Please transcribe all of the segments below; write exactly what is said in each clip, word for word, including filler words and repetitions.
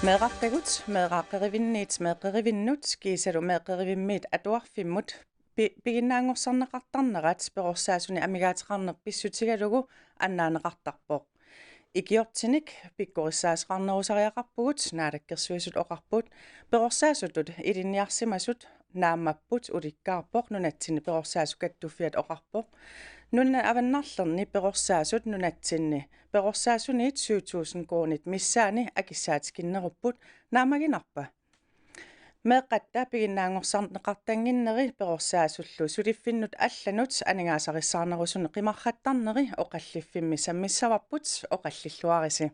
Meeraqqigut, meeraaqqerivinniit, meeqqerivinnut kiisalu meeqqerivimmiit atuarfimmut pi-, piginnaanngorsarneqartarnerat perorsaasunik amigaateqarneq pissutigalugu annaaneqartarpoq. Ikiortinik pikkorissaasoqarnerusariaqarpugut, Naalakkersuisut oqarput perorsaasutut ilinniarsimasut naammapput ulikkaarpoq, nunatsinni perorsaasut kattuffiat oqarpoq. Nunat avannarlerni perorsaasut nunatsinni perorsaasuniit syv tusind koruunit missaanni akissaatikinnerupput, naammaginarpa? Meeqqatta piginnaanngorsarneqartannginneri perorsaasullu suliffinnut allanut aningaasarissaarnerusunik qimarrattarneri oqalliffimmi sammissavarput, oqallilluarisi.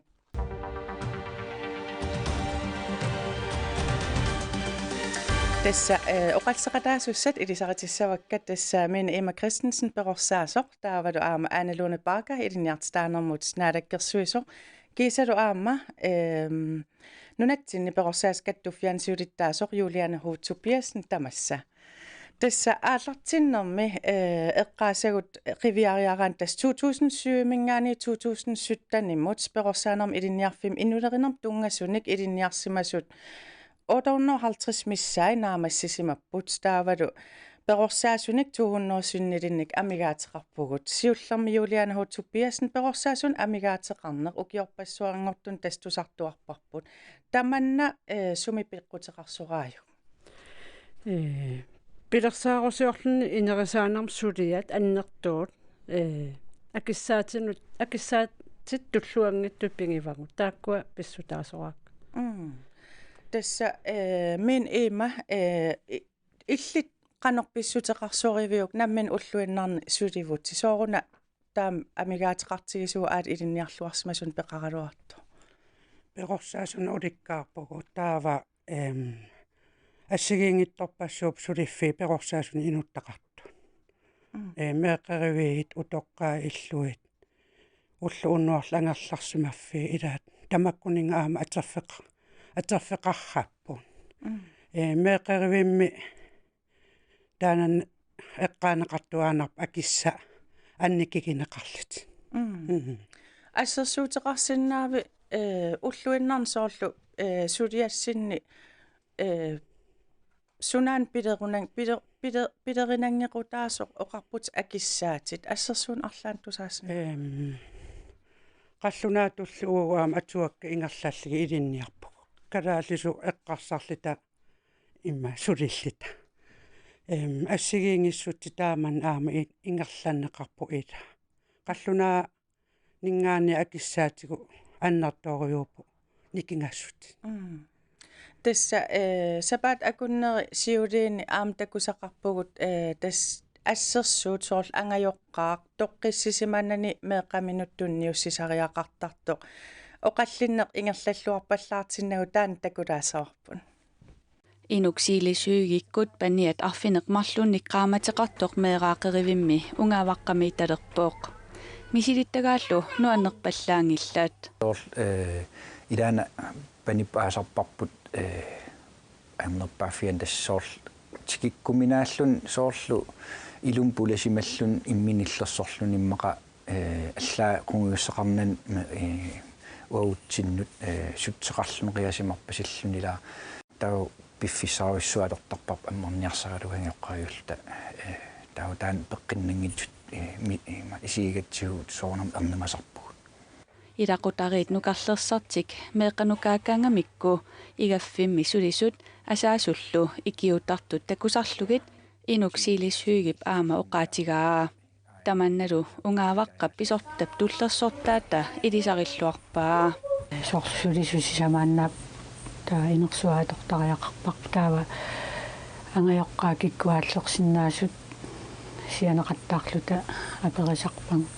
Tassa, eh, oqalliseqataasussat ilisarissavakka, tassa Mine Emma Christensen, perorsaasoq, taavalu aamma Ane Lone Bagger, ilinniartitaanermut naalakkersuisoq, kiisalu aamma, ehm, nunatsinni perorsaasut kattuffianni siulittaasoq Juliane H. Tobiassen, tamassa. Tassa aallartinnermi, eh, eqqaasagut qiviariaraanni, tassa to tusind syv-minngaanniit to tusind sytten-imut perorsaanermi ilinniarfimmi inulerinermut tunngasunik ilinniarsimasut otte hundrede og halvtreds missaat naammassisimapput, taavalu perorsaasunik to hundrede synnilinik amigaateqarpugut. Siullermik Juliane H. Tobiassen, perorsaasunik amigaateqarneq ukiorpassuanngortuni tassa tusartuarparput. Tamanna, eh, sumi peqquteqarsoraajuk? Eh, pilersaarusiorluni inerisaanermi suliat annertuut, eh, akissaatinut, akissaatit tulluanngitsut pigivagut. Taakkua pissutaasoraakka. Mm. Tassa, eh, Mine Emma, eh, i-, illit qanoq pissuteqarsoriviuk nammineq ulluinnarni sulivut? Sooruna taama amigaateqartigisugut aat ilinniarluarsimasunik peqaraluartoq? Perorsaasunut ulikkaarpugut, taava, em, assigiinngitsorpassuupput suliffiit perorsaasunik inuttaqartut. Mm. Em, meeqqeriviit, utoqqaat, illuit, ulloq unnuarlu angerlarsimaffiit, ilaat tamakkuninnga aamma atorfeq-, atorfeqarput. Mm. Em, meeqqerivimmi taanna eqqaaneqartuaannarpoq akissat annikigineqarlutik. Mm. Mhm. Assersuuteqarsinnaavit, eh, ulluinnarni soorlu, eh, suliassinni, eh, sunaana pilerunang-, piler-, piler-, pilerinanngequtaasoq oqarputit akissaatit? Assersuuneq arlaannik tusaasinnaavit? Em, qallunaatulli uagut aamma atuakkat ingerlallugit ilinniarpugut. Kalaallisut eqqarsarluta immaqa sulilluta. Em, assigiinngissutsit taamani aamma i-, ingerlanneqarput ilaa. Qallunaaninngaanniit akissaatigut annertoorujussuupput nikingassutit. Mm. Tassa, eh, sapaatip akunneri siuliini aamma takusaqarpugut, eh, tassa assersuut soorlu angajoqqaaq toqqissisimanani meeqqaminut tunniussisariaqartartoq. Oqallinneq ingerlalluarpallaartinnagu taanna takulaassavarput. Inuk Silis Høegikkut paniat arfineq-marlunnik qaammateqartoq meeraaqqerivimmi Ungavaqqamiittalerpoq. Misilittagaallu nuannerpallaanngillat. Soorlu, eh, ilaana panipput aasarparput, eh, annerpaaffiani tassa soorlu tikikkuminaalluni soorlu ilumut pulasimalluni imminut illersorluni immaqa, eh, allaat qungujussuseqarnani, eh, uagutsinnut, eh, suteqarluni qiasimarpasilluni ilaa. Taava piffissarujussuaq atortarparput ammarniarsaralugu angajoqqaajuulluta, eh, taava taanna peqqinnanngitsut, eh, mi-, ima isigigatsigu soorunami ernumasarpugut. Ilaqutariit nukarlersartik meeqqanukaakkaangamikku igaffimmi sulisut asaasullu ikiuuttartut takusarlugit Inuk Silis Høeghip aamma oqaatigaa. Tamannalu Ungavaqqap pisortap tullersortaata ilisarilluarpaa. Soorlu sulisut sisamaannaap taava inersuaq atortariaqarparput, taava angajoqqaat kikkut aallersinnaasut sianeqattaarluta aperisarpagut.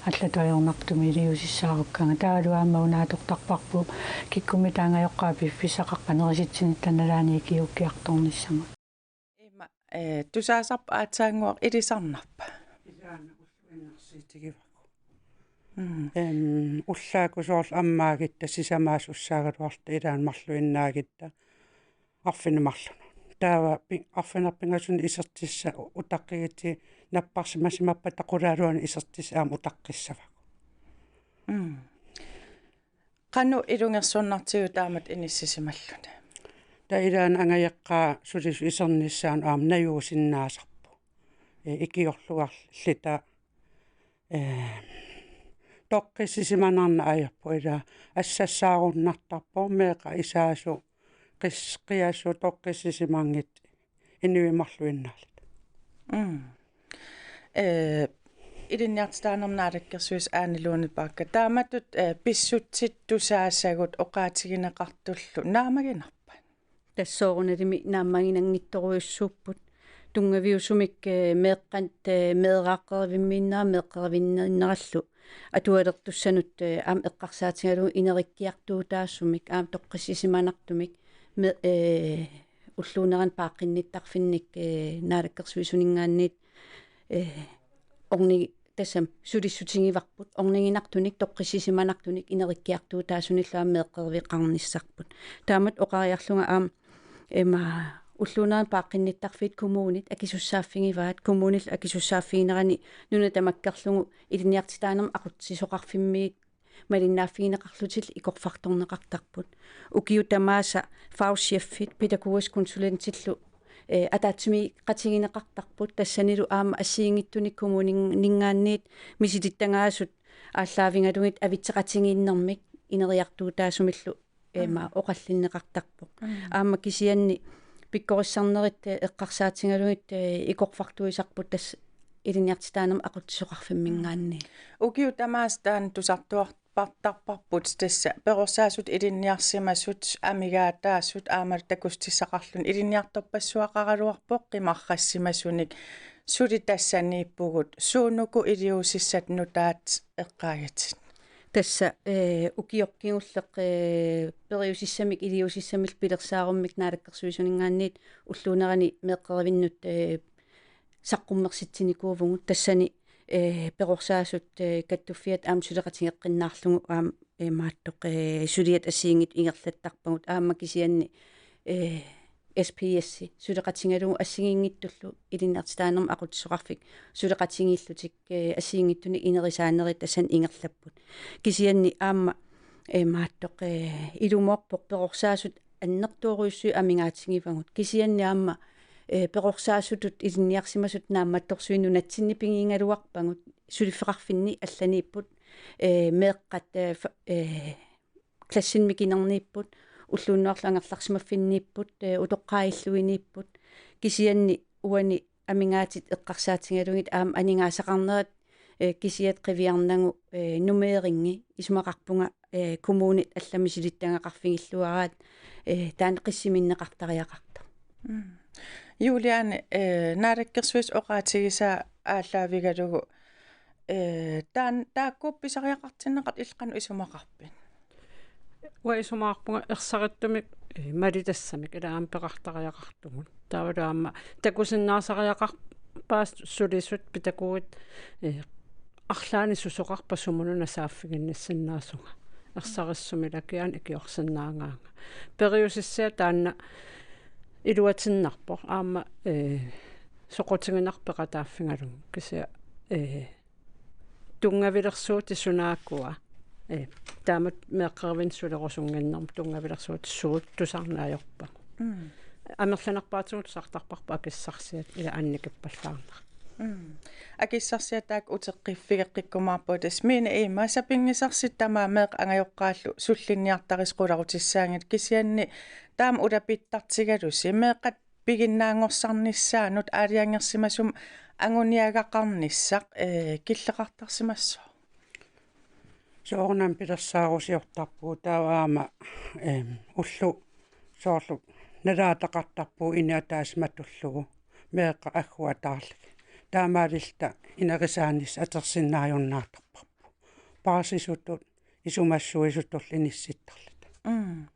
Allatut ajornartumik iliuusissaarukkaangat, taavalu aamma una atortarparput kikkummita angajoqqaat piffissaqarpat nerisitsinitta nalaani ikiuukkiartornissamut. Ima, eh, tusaasarpa aatsaannguaq ilisarnarpa? Ilaana ulluinnarsiutigivagut. Mm. Em, ullaakkut soorlu ammaagitta sisamaasussaagaluarluta ilaana marluinnaagatta arfineq-marlunut. Taava pi-, arfineq-pingasunut isertissat u-, utaqqigitsigit napparsimasimappata qulaaluanut isertissat aamma utaqqissavagut. Mm. Qanoq ilungersunartigiuk taamatut inissisimalluni? Taava ilaanni angajoqqaat sulisut isernissaannut aamma najuusinnaasarput. Ee, ikiorluarluta, ee, toqqissisimanarneq ajorput, ila assassaarunartarpoq meeqqat isaasut qis-, qiasut toqqissisimanngitsut inuit marluinnaalluta. Mm. Ee, Ilinniartitaanermut Naalakkersuisut Aani Lone Bagge. Taamatut, ee, pissutsit tusaasagut oqaatigineqartullu naammaginarpat? Tassa soorunalimi naammaginanngitsorujussuupput. Tunngaviusumik, ee, meeqqat, ee, meeraaqqerivimmiinnerat meeqqerivinniinnerallu atualertussanut, ee, aamma eqqarsaatigalugu ineriartortaasumik, aamma toqqissisimanartumik, me-, ee, ulluunerani paaqqinnittarfinnik, ee, naalakkersuisuninngaanniit, ee, orni-, tassami sulissutigivarput, orniginartunik, toqqissisimanartunik, ineriartortaasunillu aamma meeqqeriveqarnissarput. Taamatut oqariarlunga aamma, ima, ulluunerani paaqqinnittarfiit kommunit akisussaaffigivaat, kommunillu akisussaaffiginerani nuna tamakkerlugu ilinniartitaanermut aqutsisoqarfimmiit malinnaaffigineqarlutillu ikorfartorneqartarput. Ukiut tamaasa fagchefit, pædagogisk konsulentillu, ee, ataatsimeeqatigineqartarput, tassanilu aamma assigiinngitsunik kommunininngaanniit misilittagaasut aallaavigalugit avitseqatigiinnermik ineriartortaasumillu, ee, ima, mm, oqallinneqartarpoq. Mm. Aamma kisianni pikkorissarnerit, ee, eqqarsaatigalugit, ee, ikorfartuisarput tassa ilinniartitaanermut aqutsisoqarfimminngaanniit. Ukiut tamaasa taanna tusartuarpartarparput, tassa perorsaasut, ilinniarsimasut, amigaataasut aammalu takutissaqarluni ilinniartorpassuaqaraluarpoq qimarrassimasunik. Suli tassaniippugut, suunuku iliuusissat nutaat eqqaagatit? Tassa, ee, ukioq kingulleq, ee, periusissamik iliuusissamillu pilersaarummik naalakkersuisuninngaanniit ulluunerani meeqqerivinnut, ee, saqqummersitsinikuuvugut, tassani, ee, perorsaasut, ee, kattuffiata aamma suleqatigeqqinnaarlugu aamma, ee, imaattoq, ee, suliat assigiinngitsut ingerlattarpagut, aamma kisianni, ee, S P S suleqatigalugu assigiinngitsullu ilinniartitaanermut aqutsisoqarfik suleqatigiillutik, ee, assigiinngitsunik inerisaanerit tassani ingerlapput. Kisianni aamma, ee, imaattoq, ee, ilumoorpoq perorsaasut annertoorujussuit amigaatigivagut. Kisianni aamma, ee, perorsaasutut ilinniarsimasutut naammattorsuit nunatsinni pigigaluarpagut, suliffeqarfinni allaniipput, ee, meeqqat, ee, fa-, ee, klassini mikinerniipput, ulluunnuarlu angerlarsimaffinniipput, ee, utoqqaat illuiniipput. Kisianni uani amigaatit eqqarsaatigalugit aamma aningaasaqarnerat, ee, kisiat qiviarnagu, ee, numeeringi isumaqarpunga, ee, kommunit allamik misilittagaqarfigilluaraat, ee, taanna qissiminneqartariaqartoq. Mm. Juliane, ee, naalakkersuisut oqaatigisaa aallaavigalugu, ee, taan-, taakku pisariaqartinneqartut illit qanoq isumaqarpit? Uanga isumaqarpunga ersarissumik, ee, malitassamik, ila aamma peqartariaqartugut. Taavalu aamma takusinnaasariaqarpaat sulisut pædagogit, ee, arlaannik susoqarpa sumununa saaffiginnissinnaasunga. Ersarissumik ilagiaanni ikiorsinnaagaanga. Periusissat taanna iluatinnarpoq aamma, ee, soqutiginarpoq peqataaffigalugu. Kisianni, ee, tunngavilersuutit sunaakua, ee, taamatut meeqqerivinnik sulerusunnginnermut tunngavilersuutit suut tusarneq ajorpagut. Mm. Amerlanerpaatigut tusartarparput akissarsiat, ila annikippallaarnerat. Mm. Akissarsiat taakku uteqqiffigeqqikkumaarpagut, tassa Miina Iima, sapinngisarsi tamaat meeqqat angajoqqaallu sullinniartarisat qularutissaanngillat, kisianni taama ulapittartigalusi meeqqat piginnaanngorsarnissaannut aalajangersimasumik anguniagaqarnissaq, ee, killeqartarsimassooq? Soorunami pilersaarusiortarpugut, taava aamma, em, ulloq soorlu nalaataqartarpugut inuit ataaseq matullugu, meeqqat agguataarlugit. Taamaalilluta inerisaanissaq atorsinnaajunnaartarparput. Paarsisutut isumassuisutullu inissittarluta. Mm.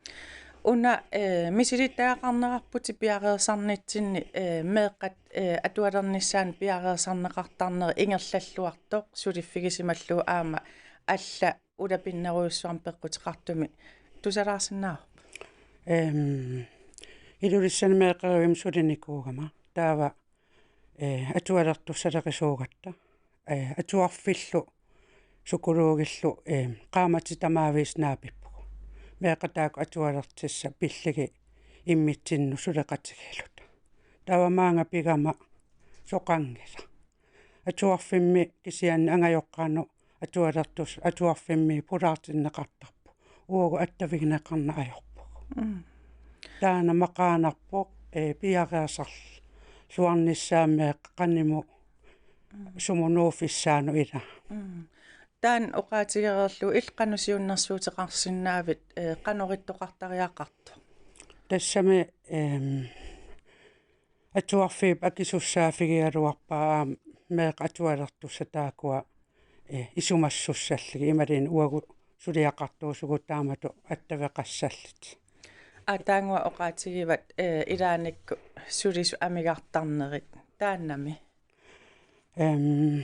Una, ee, misilittagaqarnerarputit piareersarnitsinni, ee, meeqqat, ee, atualernissaannut piareersarneqartarnerat ingerlalluartoq suliffigisimallugu aamma alla ulapinnerujussuarmik peqquteqartumik tusalaarsinnaavarput? Em, Ilulissani meeqqerivimmik sulinikuugama. Taava, ee, atualertussalerisuugatta. Ee, atuarfillu psykologillu, ee, qaammatit tamaviisa naapippugut. meeqqat taakku atualertussat pillugit immitsinnut suleqatigiilluta. Taava maanga pigama soqanngilaq. Atuarfimmi kisianni angajoqqaanut atualertussat atuarfimmi pulaartinneqartarput. Uagut attavigineqarneq ajorpugut. Mm. Taanna maqaanarpoq, ee, piareersarluarnissaa meeqqat qanimut sumut nuuffissaanut ilaa. Mm. Taanna oqaatigereerlugu illit qanoq siunnersuuteqarsinnaavit, ee, qanoq ittoqartariaqartoq? Tassami, eem, atuarfiup akisussaaffigigaluarpaa aamma meeqqat atualertussat taakkua, ee, isumassussallugit imaluunniit uagut suliaqartuusugut taamatut attaveqassallutik. Aa, taanna oqaatigivat, ee, ilaannikkut sulisut amigartarnerit. Taannami. Ehm.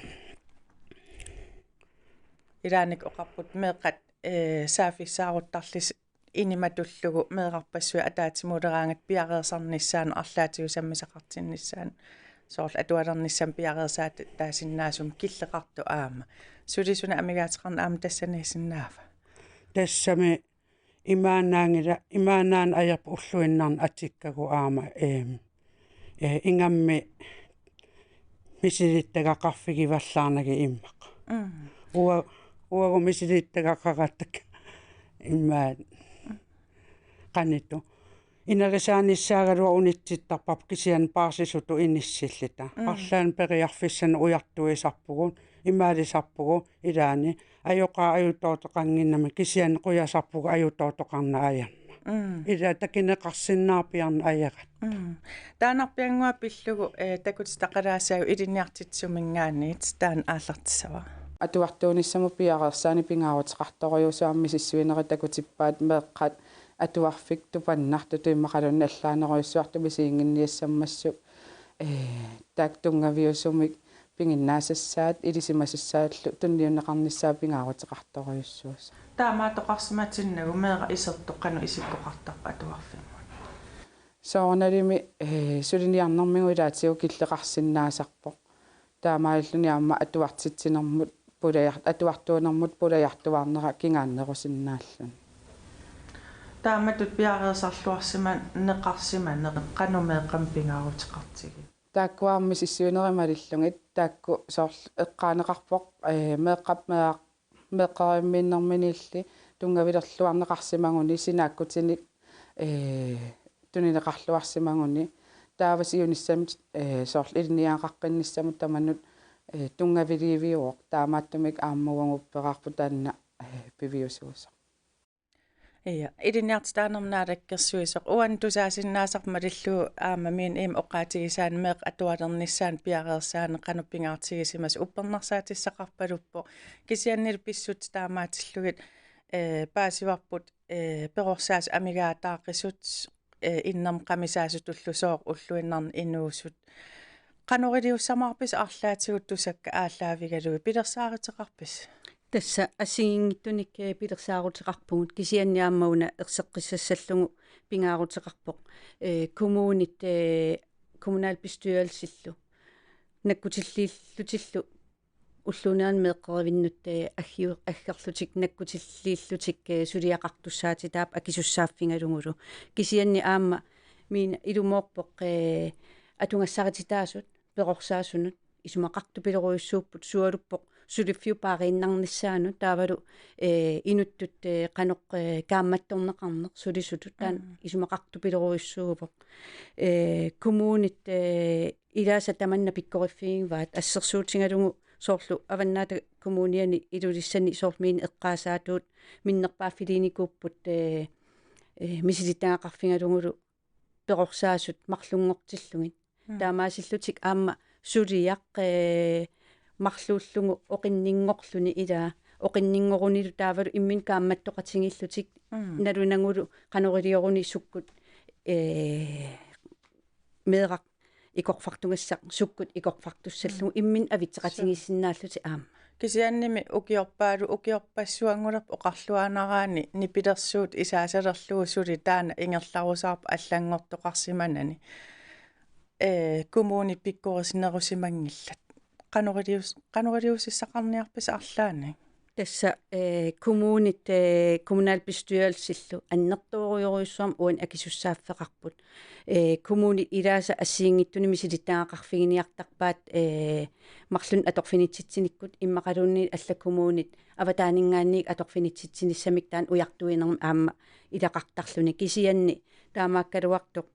Ilaannikkut oqarput meeqqat, ee, saaffissaaruttarlutik inimatullugu meerarpassuit ataatsimoorleraangat piareersarnissaannut arlaatigut sammisaqartinnissaannut. Soorlu atualernissamut piareersaataasinnaasumik killeqartoq aamma. Sulisunik amigaateqarneq aamma tassaniissinnaava? Tassami imaannaanngilaq, imaannaannaq ajorput ulluinnarni atikkagut aamma, eem, ee, ingammik misilittagaqarfigivallaarnagit immaqa. Mm. Ua-, uagut misilittagaqaratta immaqa qanoq ittoq. Inerisaanissagaluaq unitsittarparput kisianni paarsisutut inissilluta. Mm. Arlaannik periarfissanik ujartuisarpugut, imaalisarpugut ilaanni ajoqaaq ajutoortoqannginnama kisianni qujasarpugut ajutoortoqarneq ajormat. Mm. Ilaa takuneqarsinnaarpiarneq ajoratta. Mm. Taannarpiannguaq pillugu, ee, takutitaqalaassaagut ilinniartitsisuminngaanniit taanna aallartissavara. Atuartuunissamut piareersaaneq pingaaruteqartorujussuuvoq aamma misissuinerit takutippaat meeqqat atuarfik tupannartutut immaqaluunniit allaanerujussuartut misiginnginniassammassuk, ee, taakku tunngaviusumik piginnaasassaat ilisimasassaallu tunniunneqarnissaa pingaaruteqartorujussuusoq. Taamaattoqarsimatinnagu meeraq isertoq qanoq isikkoqartarpa atuarfimmut? Soorunalimi, ee, suliniarnermigut ilaatigut killeqarsinnaasarpoq. Taamaalilluni aamma atuartitsinermut pulajar-, atuartuunermut pulajartuaarnera kingaannerusinnaalluni. Taamatut piareersarluarsimaneqarsimaneq qanoq meeqqamik pingaaruteqartigiva? Taakku aamma misissuinerit malillugit taakku soorlu eqqaaneqarpoq, ee, meeqqap meeraq meeqqerivimmiinnerminiilli tunngavilerluarneqarsimaguni sinaakkutinik, ee, tunineqarluarsimaguni taava siunissami, ee, soorlu ilinniagaqaqqinnissamut tamanut, ee, tunngaviliiviuvoq taamaattumik aamma uagut upperaarput taanna, ee, piviusuusoq. Ja, ilinniartitaanermut naalakkersuisoq. Uani tusaasinnaasarput malillugu aamma Miinip oqaatigisaani meeqqat atualernissaannut piareersaaneq qanoq pingaartigisimasoq uppernarsaatissaqarpaluppoq. Kisiannili pissutsit taamaatillugit, ee, paasivarput, ee, perorsaasut amigaataaqisut, ee, innermut qamisaasutullu sooq ulluinnarni inuusut. Qanoriliussamaarpisi arlaatigut tusakkat aallaavigalugit, pilersaaruteqarpisi? Tassa assigiinngitsunik, ee, pilersaaruteqarpugut kisianni aamma una erseqqissassallugu pingaaruteqarpoq, ee, kommunit, ee, kommunalbestyrelsillu nakkutilliillutillu ulluunerani meeqqerivinnut, ee, aggiu-, aggerlutik nakkutilliillutik, ee, suliaqartussaatitaapput akisussaaffigalugulu. Kisianni aamma Miinap ilumoorpoq, ee, atugassarititaasut perorsaasunut isumaqartupilorujussuupput, sualuppoq suliffiup paariinnarnissaanut taavalu, ee, inuttut, ee, qanoq, ee, kaammattorneqarneq sulisutut taanna Mm. isumaqartupilorujussuuvoq. Ee, kommunit, ee, ilaasa tamanna pikkoriffigivaat assersuutigalugu soorlu Avannaata Kommuniani Ilulissani soorlu Miinip eqqaasaatut minnerpaaffiliinikuupput, ee, ee, misilittagaqarfigalugulu perorsaasut marlunngortillugit. Mm. Taamaasillutik aamma suliaq, ee, marluullugu oqinninngorluni ilaa, oqinninngorunilu taavalu imminut kaammattoqatigiillutik Mm. nalunagulu qanorilioruni sukkut, ee, meeraq ikorfartugassaq sukkut ikorfartussallugu Mm. imminut avitseqatigiissinnaallutik aamma. Kisiannimi ukiorpaalu-, ukiorpassuanngulerpoq oqarluaannaraanni nipilersuut isaasalerlugu suli taanna ingerlarusaarpoq allanngortoqarsimanani. Ee, kommunit pikkorisinerusimanngillat. Qanorilius-, qanoriliussissaqarniarpisi arlaannik? Tassa, eh, kommunit, eh, kommunalbestyrelsillu annertoorujorujussuarmik uani akisussaaffeqarput. Eh, kommunit ilaasa assigiinngitsunik misilittagaqarfiginiartarpaat, eh, marlunnik atorfinitsitsinikkut, immaqaluunniit allat kommunit avataaninngaanniit atorfinitsitsinissamik taanna ujartuinermik aamma ilaqartarluni, kisianni taamaakkaluartoq,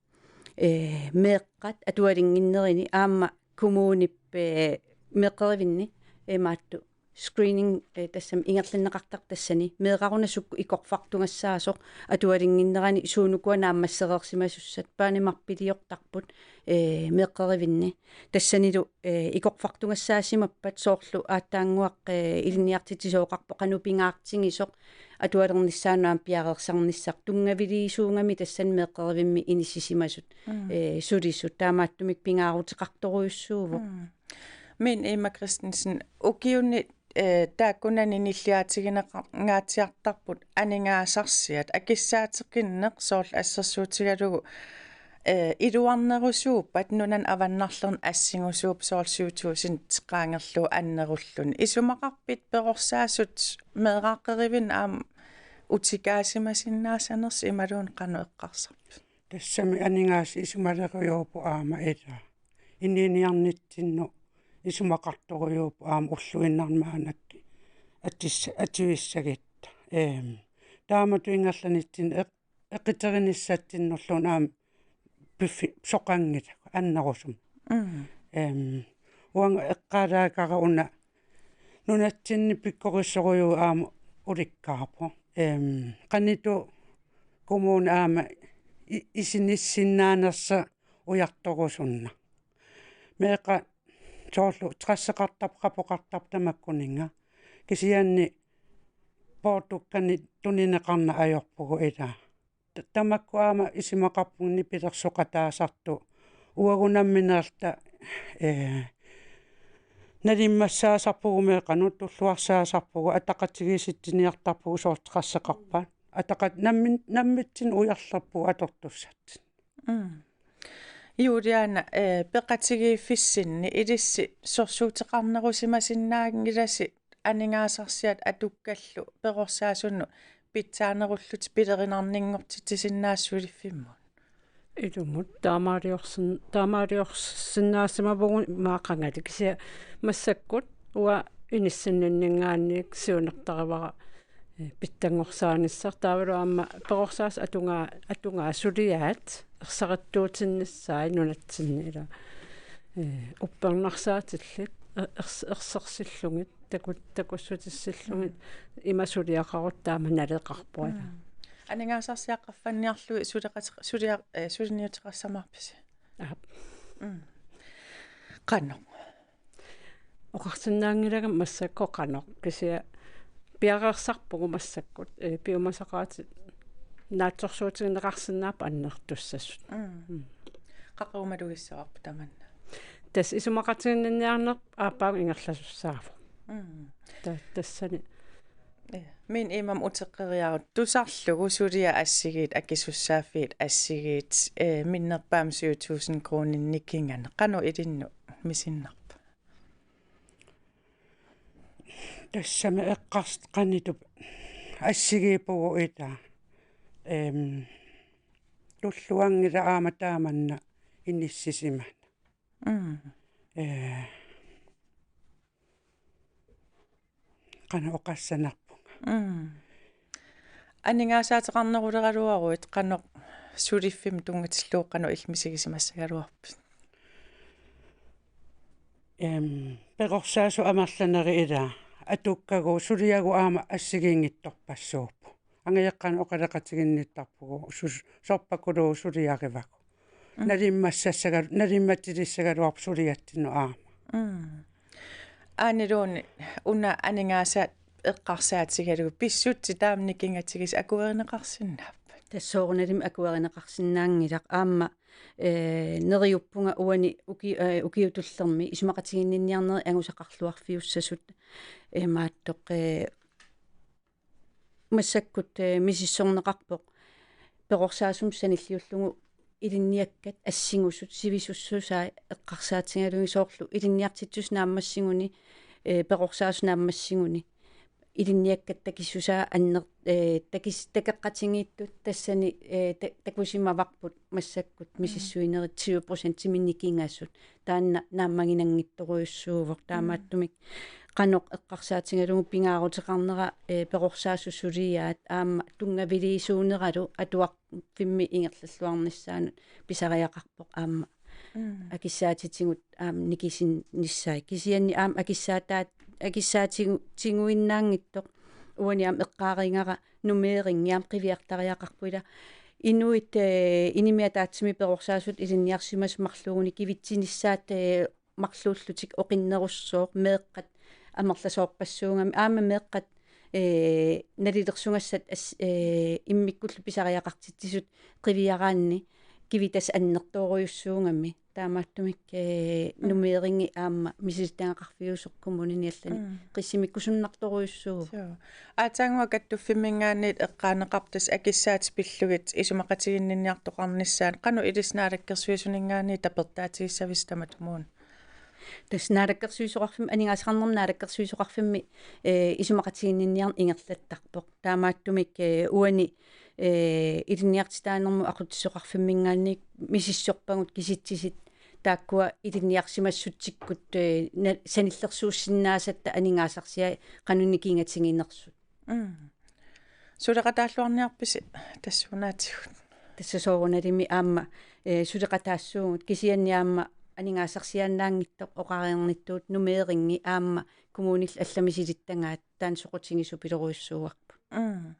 eh, meeqqat atualinnginnerini aamma kommunip, eh, meeqqerivinni, eh, imaattoq screening, eh, tassami ingerlanneqartartoq tassani meeraruna sukkut ikorfartugassaasoq atualinnginnerani suunukua naammassereersimasussat, paanimarpiliortarput, eh, meeqqerivinni. Tassanilu, eh, ikorfartugassaassimappat, soorlu aatsaannguaq, eh, ilinniartitsisooqarpoq qanoq pingaartigisoq atualernissaanut aamma piareersarnissaq, tunngaviliisuugami tassani meeqqerivimmi inissisimasut, mm, eh, sulisut, taamaattumik pingaaruteqartorujussuuvoq. Mm. Min Emma Christensen, ukiuni, eh, taakkunani nilliaatigineqangaatsiartarput aningaasarsiat, akissaateqinneq soorlu assersuutigalugu, eh, iluarnerusuuppat nunani avannarlerni assigusuup soorlu syv tusind qaangerlugu annerulluni. Isumaqarpit perorsaasut meeraaqqerivinni aamma utikaasimasinnaasanersut imaluunniit qanoq eqqarsarpit? Tassami aningaasat isumalerujuupput aamma, ila. Inuuniarnitsinnut isumaqartorujuupput aamma ulluinnarni maannakkut atis-, atuissagutta. Eem, taamatut ingerlanitsinni eq-, eqiterinissatsinnulluunniit aamma piffi-, soqanngilaq annerusumik. Mm. Eem, uanga eqqaalaarakku una nunatsinni pikkorissorujuuvoq aamma ulikkaarpoq. Eem, qanoq-una kommuni aamma i-, isinissinnaanersoq ujartorusunnarpoq. Meeqqat soorlu tresseqartarput, qapoqartarput tamakkuninnga. Kisianni poortukkanik tunineqarneq ajorpugut, ila. Ta-, tamakku aamma isumaqarpunga nipilersoqataasartut. Uagut nammineerluta, eh, nalimmassaasarpugut, meeqqanut tulluarsaasarpugut, ataqatigiissitsiniartarpugut soorlu tresseqarpat. Ataqat-, nammin-, nammitsinnut ujarlerpugut atortussatsinnik. Mm. Juliane, eh, peqatigiiffissinni ilissi sorsuuteqarnerusimasinnaanngilasi aningaasarsiat atukkallu perorsaasunut pitsaanerullutik pilerinarninngortitsisinnaasoq suliffimmut? Ilumut taamaaliorsin-, taamaaliorsinnaasimavugut maaqangali, kisianni massakkut uanga inissinninninngaanniit siunertarivara, eh, pitsanngorsaanissaa, taavalu aamma perorsaasut atugaa-, atugaat suliaat ersarittuutinnissaat nunatsinni, ila, eh, uppernarsaatillit, eh, ers-, ersersillugit, taku-, takussutissillugit, mm, ima suliaqarutta aamma naleqarpoq, ila. Mm. Aningaasarsiaq qaffanniarlugit suleqate-, sulia-, eh, suliniuteqassamaarpisi? Aap. Mm. Qanoq? Oqarsinnaanngilanga massakkut qanoq, kisianni piareersarpugut massakkut, eh, piumasaqaatit naatsorsuutigineqarsinnaapput annertussasut. Mm. Mm. Qaqugu malugissavarput tamanna? Tassa isumaqatiginninniarneq aappaagu ingerlasussaavoq. Mm. Ta-, tassani. Ja. Min Emma, uteqqeriaruk tusarlugu suliat assigiit, akisussaaffiit assigiit, eh, minnerpaamik syv tusind kroninit kingani. Qanoq ilinnut misinnarpa? Tassami eqqarsartut qanoq-una assigiippugut, ila. Ehm, tulluanngilaq aamma taamanna inissisimana. Mm. Eh, qanoq oqassanerpunga. Mm. Aningaasaateqarneruleraluaruit qanoq suliffimmut tunngatillugu qanoq illit misigisimassagaluarpit? Em, perorsaasut amerlanerit, ila, atukkagut suliagut aamma assigiinngitsorpassuupput. Angajoqqaanut oqaloqatiginnittarpugut sus-, sorpakuluuvoq suliarivagut. Mm. Nalimmassassagalu-, nalimmatilissagaluarpoq suliatsinnut aamma. Mm. Aaniluunniit una aningaasat eqqarsaatigalugu pissutsit taama nikingatigisut akuerineqarsinnaappat? Tassa soorunalimi akuerineqarsinnaanngilaq, aamma, eh, neriuppunga uani uki-, eh, ukiut tullermi isumaqatiginninniarnerit angusaqarluarfiussasut, eh, imaattoq, eh, massakkut, eh, misissorneqarpoq perorsaasunut sanilliullugu ilinniakkat assingusut sivisussusaat eqqarsaatigalugit, soorlu ilinniartitsisut naammassiguni, eh, perorsaasut naammassiguni. ilinniakkat takissusaa anner-, eh, takis-, takeqqatigiittut tassani, eh, ta-, takusimavarput massakkut misissuinerit syv procentiminik kingasut. Taanna naammaginanngitsorujussuuvoq. Mm. Taamaattumik qanoq eqqarsaatigalugu pingaaruteqarnera, eh, perorsaassut suliaat aamma tunngaviliisuuneralu atuarfimmi ingerlalluarnissaanut pisariaqarpoq aamma. Mm. Akissaatitigut aamma nikisinnissaat. Kisianni aamma akissaataat, akissaatigu-, tiguinnaanngitsoq uani aamma eqqaarigaara numeeringi aamma qiviartariaqarpoq ila. Inuit, eh, inimi ataatsimi perorsaasut ilinniarsimasut marluuguni kivitsinissaat, eh, marluullutik oqinnerussooq meeqqat amerlasoorpassuugamik aamma meeqqat, eh, nalilersugassat as-, eh, immikkullu pisariaqartitsisut qiviaraanni kivitassat annertoorujussuugamik. Taamaattumik, eh, mm, numeeringi aamma misilittagaqarfiusoq kommunini allani, mm, qissimikkusunnartorujussuuvoq. Suu. Aatsaannguaq Kattuffimminngaanniit eqqaaneqartut tassa akissaatit pillugit isumaqatiginninniartoqarnissaat qanoq ilissi Naalakkersuisuninngaanniit tapertaatigissavisi tamatumuuna? Tassa Naalakkersuisoqarfimmi, aningaasaqarnermi Naalakkersuisoqarfimmi, eh, isumaqatiginninniarneq ingerlattarpoq. Taamaattumik, eh, uani, eh, ilinniartitaanermut aqutsisoqarfimminngaanniit misissorpagut kisitsisit taakkua ilinniarsimassutsikkut, eh, na-, sanillersuussinnaasatta aningaasarsiai qanoq nikingatiginersut. Mm. Suleqataalluarniarpisi tassuunaatigut? Tassa soorunalimi aamma, eh, suleqataassuugut kisianni aamma aningaasarsiaannaanngitsoq oqareernittuut numeeringi aamma kommunillu allamik misilittagaat taanna soqutigisupilorujussuuarput. Mm.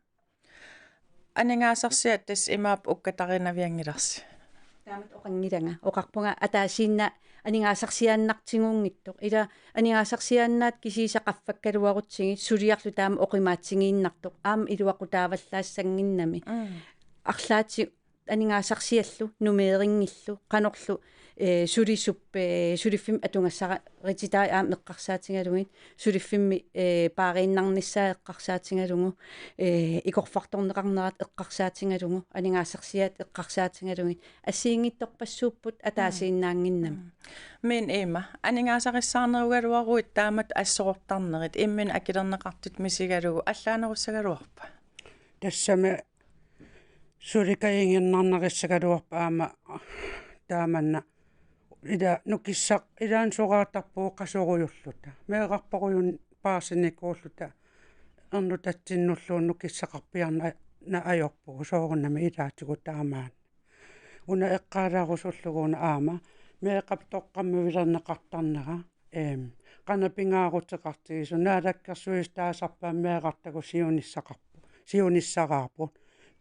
Aningaasarsiat tassa imaappoq ukkatarinavianngilarsi? Taamatut oqanngilanga. Oqarpunga ataasiinnaq aningaasarsiaannartiguunngitsoq. Ila aningaasarsiaannaat kisiisa qaffakkaluarutsigit suliarlu taama oqimaatsigiinnartoq. Aamma iluaqutaavallaassannginnami. Mm. Arlaati aningaasarsiallu, numeerinngillu, qanorlu, eh, sulisup, eh, suliffimmi atugassarititai aamma eqqarsaatigalugit, suliffimmi, eh, paariinnarnissaa eqqarsaatigalugu, eh, ikorfartorneqarnerat eqqarsaatigalugu, aningaasarsiat eqqarsaatigalugit, assigiinngitsorpassuupput ataasiinnaannginnami. Mm. Min Iima, aningaasarissaarnerugaluaruit taamatut assorortarnerit, imminut akilerneqartut misigalugu, allaanerussagaluarpa? Tassami suli kajingernarnarissagaluarpat aamma taamanna ila nukissaq ilaanni soraartarpugut qasorujulluta. Meerarparujun paasinikuulluta ernutatsinniluunniit nukissaqarpiarneq ajorpugut soorunami ilaatigut taamaanna. Una eqqaalaarusullugu una aamma meeqqap toqqammavilerneqartarnera. Eem, qanoq pingaaruteqartigisoq, Naalakkersuisut taasarpaat meerartagut siunissaqarput, siunissaraarput.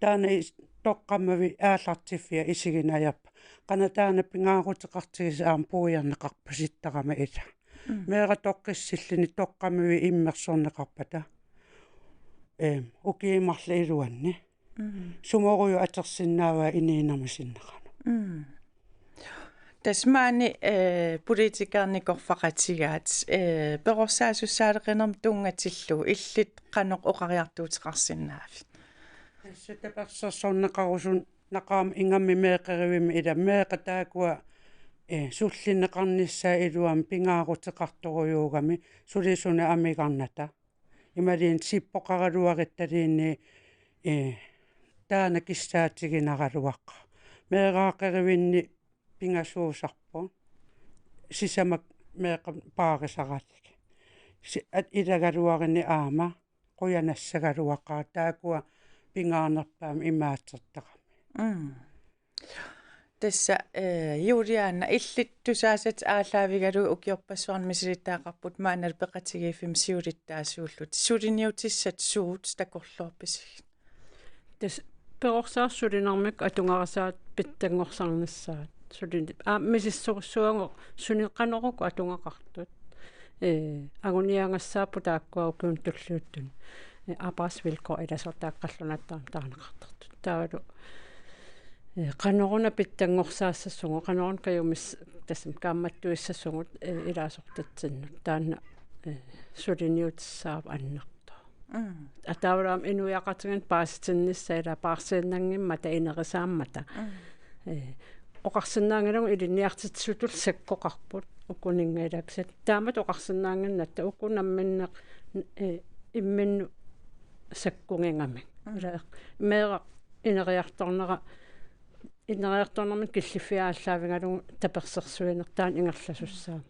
Taanna is-, toqqammavik aallartiffia isiginajappa. Qanoq taanna pingaaruteqartigisoq aamma puiarneqarpasittarami ila. Mm. Meeraq toqqissilluni toqqammavik immersorneqarpata. Eem, ukiut marluk iluanni. Mm. Sumorujuk atorsinnaavaa inuunermi sinneqarneq. Mm. Tassa maani, eh, politikerinikoqarfaqatigaat, eh, perorsaasussaaleqinermut tunngatillugu illit qanoq oqariartuuteqarsinnaavit? Tassa tapersersorneqarusunnaqaaq ingammik meeqqerivimmi ila meeqqat taakkua, eh, sullinneqarnissaat iluamik pingaaruteqartorujuugami suli suna amigarnata. Imaluunniit sippoqaraluarittaluunniit, eh, taanna kissaatiginaraluaqaaq. Meeraaqqerivinni pingasuusarpoq. Sisamat meeqqat paarisaralugit. Si-, at ilagaluarinni aamma qujanassagaluaqaaq taakkua pingaarnerpaamik imaattortaramik. Mm. Tassa, eh, Juliana, illit tusaasatit aallaavigalugit ukiorpassuarni misilittagaqarputit maannalu peqatigiiffimmi siulittaasuullutit. Suliniutissat suut takorloorpisigit? Tassa perorsaassat sulinermik atugarisaat pitsanngorsarnissaat. Sulini-, aa, misissorujussuuvoq sulineq qanoq uku atugaqartut. Eh, anguniagassaapput taakkua ukiuni tulliuttuni. Eh, arbejdsvilkår ilasoq taakku qallunaatut aamma taaneqartartut. Taavalu, eh, qanoruna pitsanngorsaassasugut, qanoruna kajumis-, tassami kaammattuissasugut, eh, ilaasortatsinnut. Taanna, eh, suliniutissaavat annertooq. Mm. Ataavulu aamma inuiaqatigiinni paasitinnissaa ilaa paarsiinnanngimmata inerisaammata. Mm. Eh, oqarsinnaanngilagut ilinniartitsisutullu sakkoqarput ukuninnga ilaa kisianni. Taamatut oqarsinnaannginnatta uku namminneq, eh, imminnut sakkugigamik. Ila meeraq ineriartornera, ineriartornermik killiffiit aallaavigalugu tapersersuineq taanna ingerlasussaammat.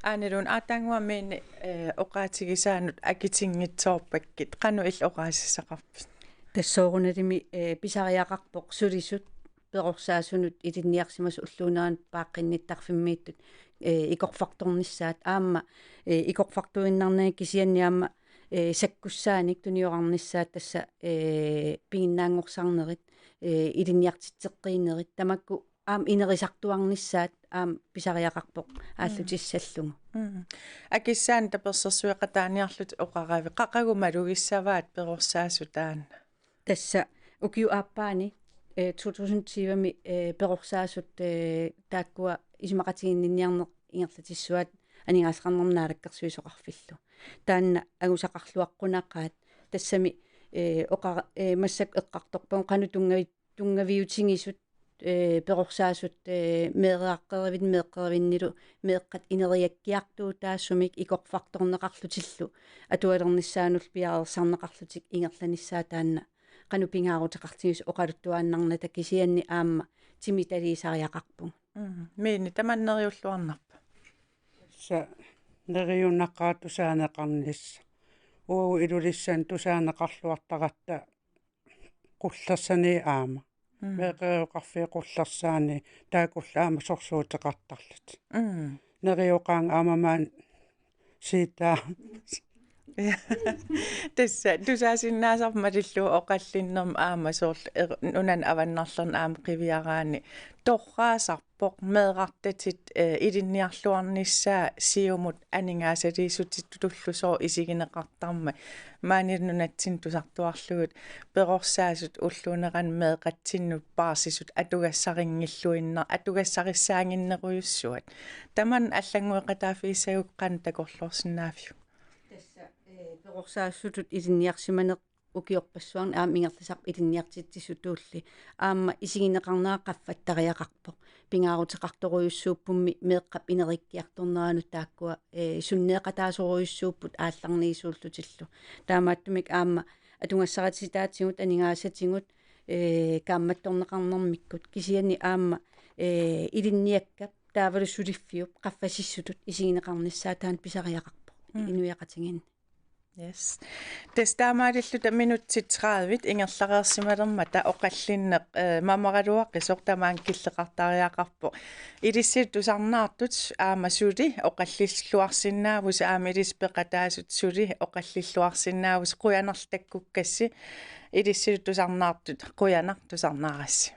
Aaniluun aataannguaq Miini, eh, oqaatigisaanut akitinngitsoorpakkit, qanoq illit oqaasissaqarpit? Tassa soorunalimi, eh, pisariaqarpoq sulisut perorsaasunut ilinniarsimasut ulluunerani paaqqinnittarfimmiittut, eh, ikorfartornissaat aamma, eh, ikorfartuinnarnagit kisianni aamma, eh, sakkussaanik tuniorarnissaat tassa, eh, piginnaanngorsarnerit, eh, ilinniartitseqqiinerit tamakku aamma inerisartuarnissaat aamma pisariaqarpoq aallutissallugu. Mm. Akissaanut tapersersueqataaniarlutit oqaravit, qa-, qaqugu malugissavaat perorsaasut taanna? Tassa ukiup aappaani, eh, to tusind tyve-mi, eh, perorsaasut, eh, taakkua isumaqatiginninniarneq ingerlatissuaat aningaasaqarnermut naalakkersuisoqarfillu. Taanna angusaqarluaqqunaqaat, tassami, eh, oqa-, eh, massakkut eqqartorpagut qanoq tunngavi-, tunngaviutigisut, eh, perorsaasut, eh, meereeqqerivinni, meeqqerivinnilu meeqqat ineriakkiartuutaasumik ikorfartorneqarlutillu atualernissaanullu piareersarneqarlutik ingerlanissaat taanna qanoq pingaaruteqartigisoq oqaluttuaannarnata kisianni aamma timitaliisariaqarpugut. Mm. Miini, tamanna neriulluarnarpa? Tassa neriunaqaaq tusaaneqarnissaq. Uagut Ilulissani tusaaneqarluartaratta qullersani aamma. Mm. Meeqqerioqarfiit qullersaani taakkullu aamma sorsuuteqartarlutik. Mm. Neriuqaanga aamma maani siitaa. Tassa tusaasinnaasarput malillugu oqallinnermi aamma soorlu er-, nunani avannarlerni aamma qiviaraanni torraasarpoq meerartatit, eh, ilinniarluarnissaa siumut aningaasaliissutitullu sooq isigineqartarmat maani nunatsinni tusartuarlugit perorsaasut ulluunerani meeqqatsinnut paarsisut atugassarinngilluinna-, atugassarissaaginnerujussuat. Tamanna allanngueqataaffigissagukku qanoq takorloorsinnaaviuk? Tassa, eh, perorsaasutut ilinniarsimaneq ukiorpassuarni aamma ingerlasarpoq ilinniartitsisutuulli. Aamma isigineqarnera qaffattariaqarpoq. Pingaaruteqartorujussuuppummi meeqqap ineriakkiartorneranut taakkua, eh, sunneeqataasorujussuupput aallarniisuullutillu. Taamaattumik aamma atugassarititaatigut, aningaasatigut, eh, kaammattorneqarnermikkut kisianni aamma, eh, ilinniakkap taavalu suliffiup qaffasissutut isigineqarnissaa taanna pisariaqarpoq. Mm. Inuiaqatigiinni. Yes. Tassa taamaalilluta minutsit tredive ingerlareersimalermata oqallinneq, eh, mamaraluaqisoq tamaanga killeqartariaqarpoq. Ilissi tusarnaartut aamma suli oqallilluarsinnaavusi, aamma ilissi peqataasut suli oqallilluarsinnaavusi, qujanarlu takkukkassi. Ilissi tusarnaartut qujanaq tusarnaarassi.